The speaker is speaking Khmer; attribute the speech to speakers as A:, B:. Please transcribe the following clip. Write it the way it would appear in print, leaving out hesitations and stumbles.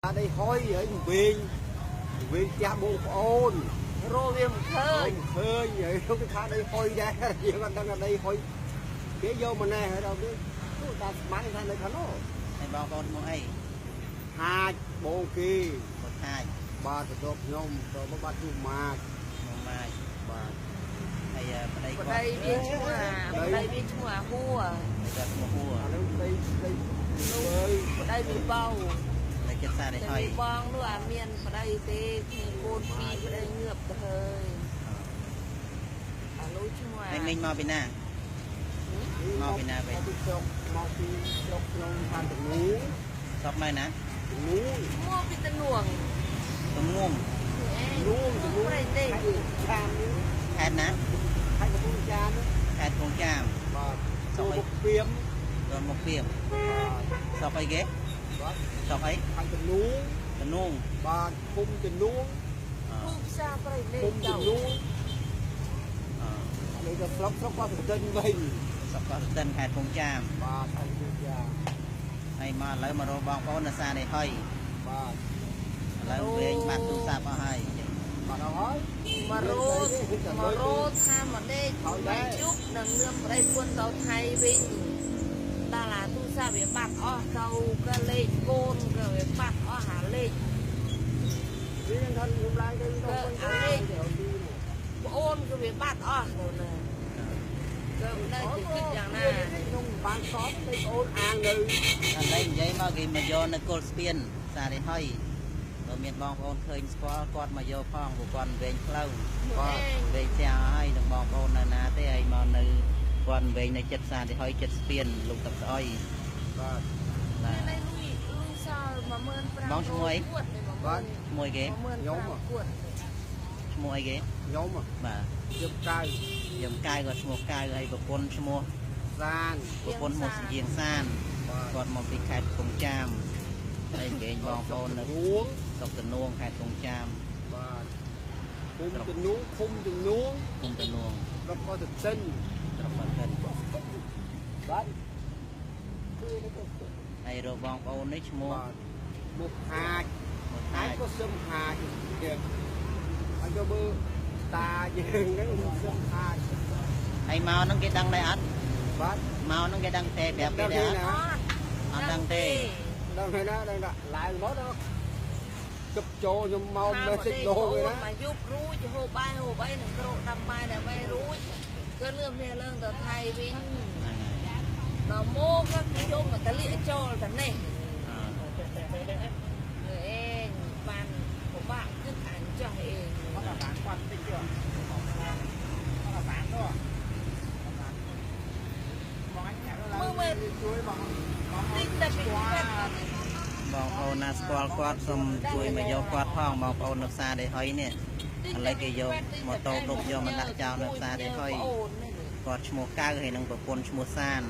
A: ដីហុយហើយវិញវិញផ្ទះបងប្អូន
B: រោវាមិនឃើញ
A: ឃើញហើយគេថាដីហុយដែរ យើងអត់ដឹងថាដីហុយគេយកម្នេះហើយ ដល់វាទូតាមស្មានថានៅខាងនោះ
C: ហើយបងប្អូនមកអី
A: ហាចបងគេ
C: មកហាច
A: បាទ បន្ទាប់ខ្ញុំទៅមក បាទ ជួម៉ាច
C: មកម៉ាច
A: បាទ
C: ហើយប្តីគាត់
B: ប្តីវាឈ្មោះ ប្តីវាឈ្មោះអាហួរ
C: គាត់ឈ្មោះហួរ
A: អានោះប្តីប្តី
B: ប្តីវាបោ
C: តែចិត្តសារនេះហើយ
B: បងនោះអាមានប្តីទេ គ្នាកូនពីរ ប្តីងើបទៅហើយ អានោះឈ្មោះ
C: ហើយមិញមកពីណា មកពីណាវិញ
A: មកពីស្រុក មកពីស្រុកក្នុងឋានតនូ
C: ស្រុកនៅណា
A: នូ
B: មកពីតនួង
C: តនួង
A: នួងតនួង
B: ព្រៃទេ
A: ចាមនេះ
C: ខេត្តណា
A: ខេត្តកំពង់ចាម
C: ខេត្តកំពង់ចាម
A: បាទ ស្រុកមុខពីម
C: ដល់មុខពីម ស្រុកអីគេ
A: បាទ
C: ស្រុកអី
A: ខេត្តតនួង
C: តនួង
A: បាទ ឃុំតនួង
B: ភូមិផ្សារព្រៃលេ
A: ឃុំតនួង នេះទៅស្រុក ស្រុកកោះសតិនវិញ
C: ស្រុកកោះសតិន ខេត្តកំពង់ចាម
A: បាទ ខេត្តកំពង់ចាម
C: ហើយមកឥឡូវមករកបងប្អូននៅសារនេះហើយ
A: បាទ
C: ឥឡូវវិញបាត់ទូរស័ព្ទអស់ហើយ
A: បាត់អស់ហើយ
B: មករោមករោថាមកដេកបាយជប់នឹងលឿមប្តីពុនទៅថៃវិញ ដល់អាទូរស័ព្ទវាបាត់អស់ទៅ ក៏លេខកូនក៏វាបាត់អស់ អាលេខ
A: វានឹងថាខ្ញុំឡើងទៅ
B: ទៅអាលេខប្អូនក៏វាបាត់អស់ទៅណា ក៏នៅតែគិតយ៉ាងណា
A: ខ្ញុំបានសតទៅប្អូនអាងនៅ
C: ឥឡូវនិយាយមកគេមកយកនៅគល់ស្ពានសារនេះហើយ បើមានបងប្អូនឃើញស្គាល់គាត់មកយកផង ព្រោះគាត់វែងផ្លូវ
A: បាទ
C: វែងផ្ទះហើយ នឹងបងប្អូននៅណាទេ ហើយមកនៅគាត់វែងនៅចិត្តសារនេះហើយ ចិត្តស្ពានលោកទឹកស្អុយ
A: បាទ
C: បាទ
B: លុយលុយសល់15000
C: បងឈ្មោះអី
A: បាទ
C: ឈ្មោះអីគេ
A: ខ្ញុំ
C: ឈ្មោះអីគេ
A: ខ្ញុំ
C: បាទ
A: យើងកៅ
C: យើងកៅ ក៏ឈ្មោះកៅ ហើយប្រពន្ធឈ្មោះ
A: សាន
C: ប្រពន្ធឈ្មោះសៀងសាន គាត់មកពីខេត្តកំពង់ចាម ហើយគេបងប្អូននៅ
A: នួង
C: ស្រុកតនួង ខេត្តកំពង់ចាម
A: បាទ ឃុំតនួង ឃុំតនួង
C: ឃុំតនួង
A: ស្រុកកោះទិន
C: ស្រុកកោះទិន
A: បាទ
C: ហើយរកបងប្អូននេះឈ្មោះ
A: ឈ្មោះហាច ហាចក៏សឹមហាចទៀតហើយ ក៏មើលតាយើងហ្នឹងសឹមហាច
C: ហើយមកហ្នឹងគេដឹងដែរអត់
A: បាទ
C: មកហ្នឹងគេដឹងទេ ប្រាប់គេដែរអត់ អត់ដឹងទេ
A: ដឹងហើយណា ដឹងថាឡើងមកដល់គប់ចូលខ្ញុំមកមេសិចលោគេណា
B: មកយប់រួចហូបបាយហូបអីនឹងក្រោកដាំបាយដើម្បីរួច ក៏លឿនគ្នាឡើងទៅថៃវិញ ដល់មកក៏ខ្ញុំមកតលៀកចូលតែនេះអេងបានពិបាកគិតអញ្ចោះអេង
A: អត់បានគាត់តិចទៀត អត់បានទេបងអញ
B: មើលមើល
A: ជួយបង
B: តិចតែពីគាត់
C: បងប្អូនណាស្គាល់គាត់សូមជួយមកយកគាត់ផង បងប្អូននៅផ្សារដេហុយនេះ ឥឡូវគេយកម៉ូតូឌុបយកមកដាក់ចោលនៅផ្សារដេហុយ គាត់ឈ្មោះកៅ ហើយនឹងប្រពន្ធឈ្មោះសាន